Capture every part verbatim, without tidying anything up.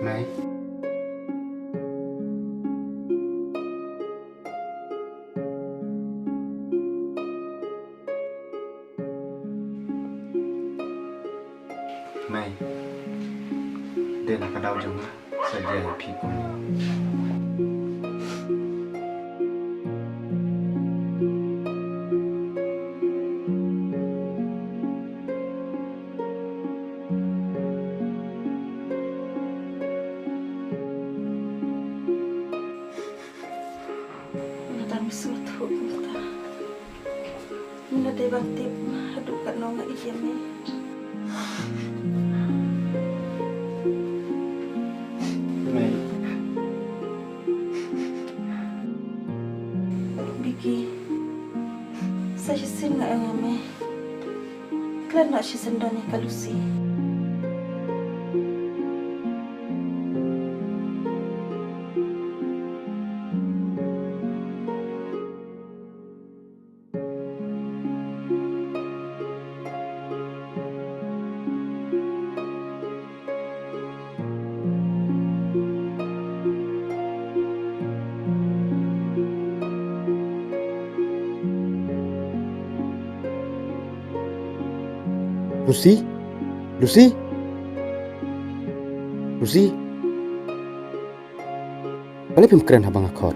Mei. Mei. Dei na ka daw jong nga sa jia ïa phi kumne. Nga dang sngewthuh kumta. Nga dei ban tip haduh katno nga ïeit ïa me. Mei. Vicky, sa shisien nga ong ïa me. Khlem noh shisien don ïa ka Lucy. Lucy? Lucy? Lucy? Balei phim kren haba nga khot?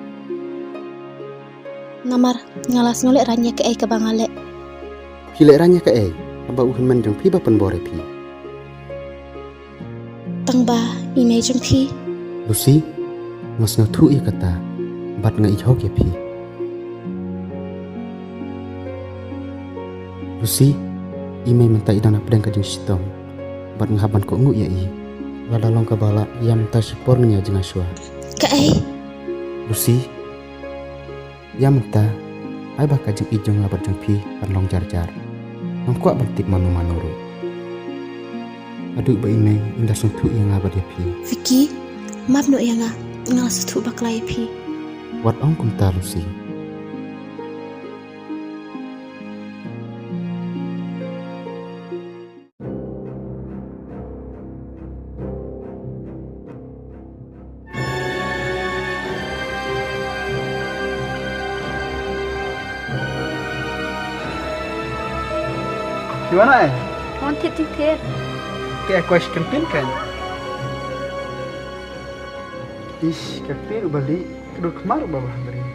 Namar nga la sngewlehrain ïa kaei kaba nga leh. Phi lehrain ïa kaei haba u hynmen jong phi ba pynbor ïa phi? Tang ba i mei jong phi. Lucy, nga sngewthuh ïa kata bad nga ïeit hok ïa phi. Lucy, i mei mynta i don hapdeng ka jingshitom bad nga hap ban kohnguh ïa i. Lada long kaba lah, ïa mynta shipor ngin ïa jngai shuwa. Kaei? Lucy, ïa mynta, ai ba ka jingïeit jong nga bad jong phi kan long jar jar. Ngam kwah ban tip mano mano ruh. Haduh ba i mei in da sngewthuh ïa nga bad ïa phi. Vicky, map noh ïa nga, nga la sngewthuh bakla ïa phi. Wat ong kumta, Lucy. Ïa wan ai? Wan thied jingthied. Te ai kwah shu kyntien kan. Ish, ka ktien uba lieh, ka dur khmar uba bha hynrei.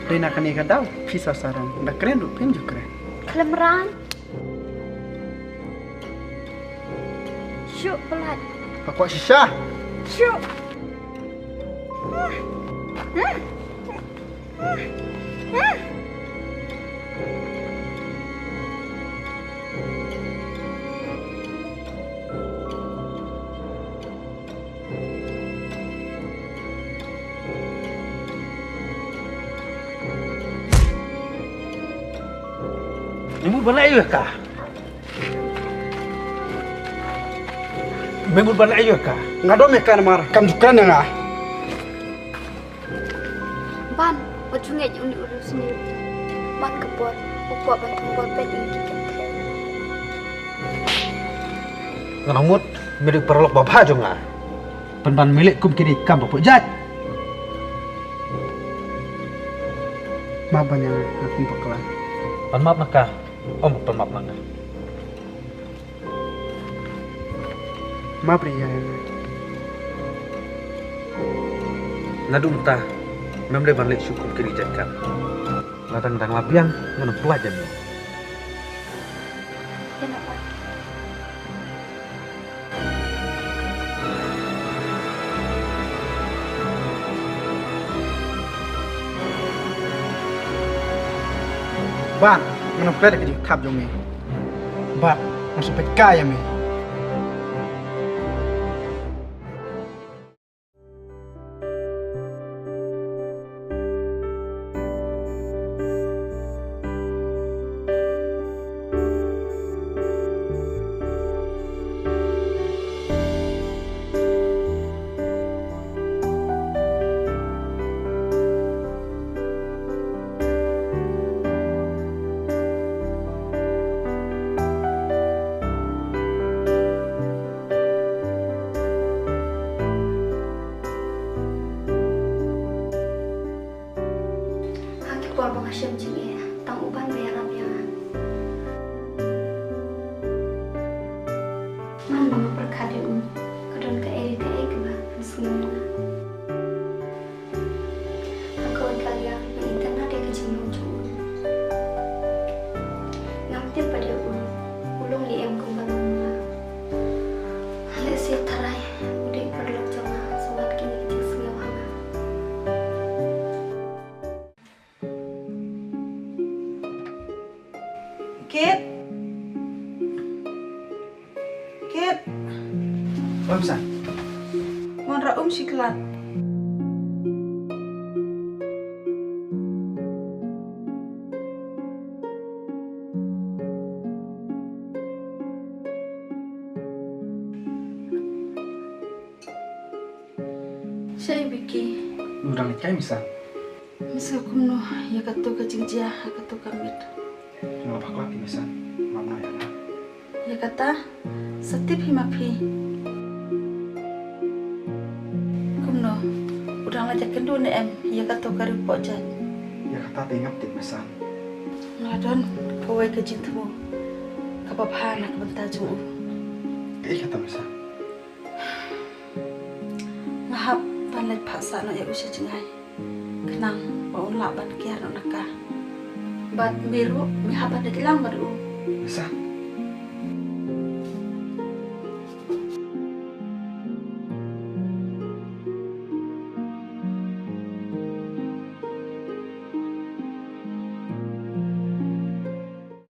Dei na kane ka daw phi sa sarong, da kren ruh phim ju kren. Khlem ran. Shu palat. Ka kwah shisha. Shu. Ni mut ba leh ïa ka. Me mut ba leh ïa ka. Nga dom ïa ka namar kam ju kren ïa nga. Ban, wat ju ngeit ïa une u riewsniew. Man ka por u kwah ban pynbor peit ïa ki kynthei. Nga nang mut me dei u paralok babha jong nga. Pynban me leh kum kine ki kam ba poi jait. Map ban ïa nga, nga kum bakla. Ban map na ka, ym ban map na nga. Map ri ïa nga. Naduh mynta mem leh ban leh shuh kum kine ki jait kam. Lada nga dang lah biang ngan ym pyllait ïa me. Bad ngan ym klet ïa ka jingthap jong me. Bad ngan sa peit kai ïa me. Kit. Oi, Mesan. Wanrah um shi klat. Shaei Biki? Nga dang leit kai, Mesan. Mesan, kumno ïa kato ka jingjia ha kato ka miet? Nga bakla ki, Mesan. Ngam nang ïa nga. Ïa kata sa tip hi ma phi. Kumno, u dang la ïakynduh ne em ïa kato ka riewpoh jait? Ïa kata te ngam tip, Mesan. Nga la don kawei ka jingthmu kaba bha na ka bynta jong u. Kaei kata, Mesan? Nga hap ban leit phah sah noh ïa u sha Jngai, khnang ba un lah ban kiar noh na ka. Bad me ruh me hap ban leit lang bad u. Mesan.